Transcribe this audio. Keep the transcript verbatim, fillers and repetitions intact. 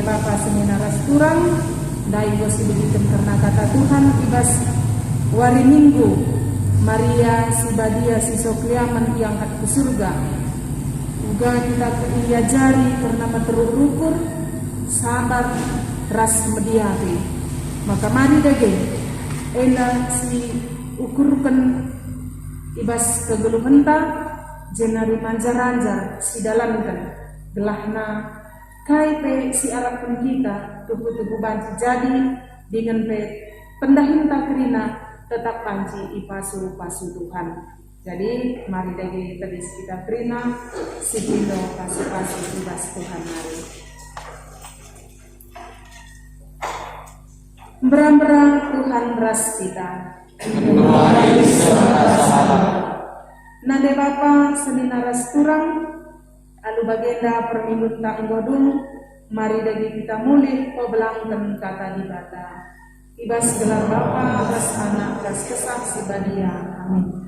Bapa senina ras turang, ndai enggo sibegiten kerna kata Tuhan i bas wari Minggu, Maria si badia si so keliamen iangkat ku surga. Uga kita iajari kerna meteruk rukur, sabar, ras mediapi. Maka mari dage, enda si ukurken i bas kegeluhenta, jenari manjar-anjar sidalanken, gelahna kai pe si arapken kita tuhu-tuhu banci jadi, dingen pe pendahinta kerina tetap banci ipasu-pasu Tuhan. Jadi, mari dage tedis kita kerina, sipindo pasu-pasu i bas Tuhan nari. Mbera-mbera Tuhan ras kita. Nande Bapa, senina ras turang, alu bagenda perminggunta enggo dung, mari dage kita mulih pebelangken kata Dibata. I bas gelar Bapa, ras Anak, ras Kesah Si Badia. Amin.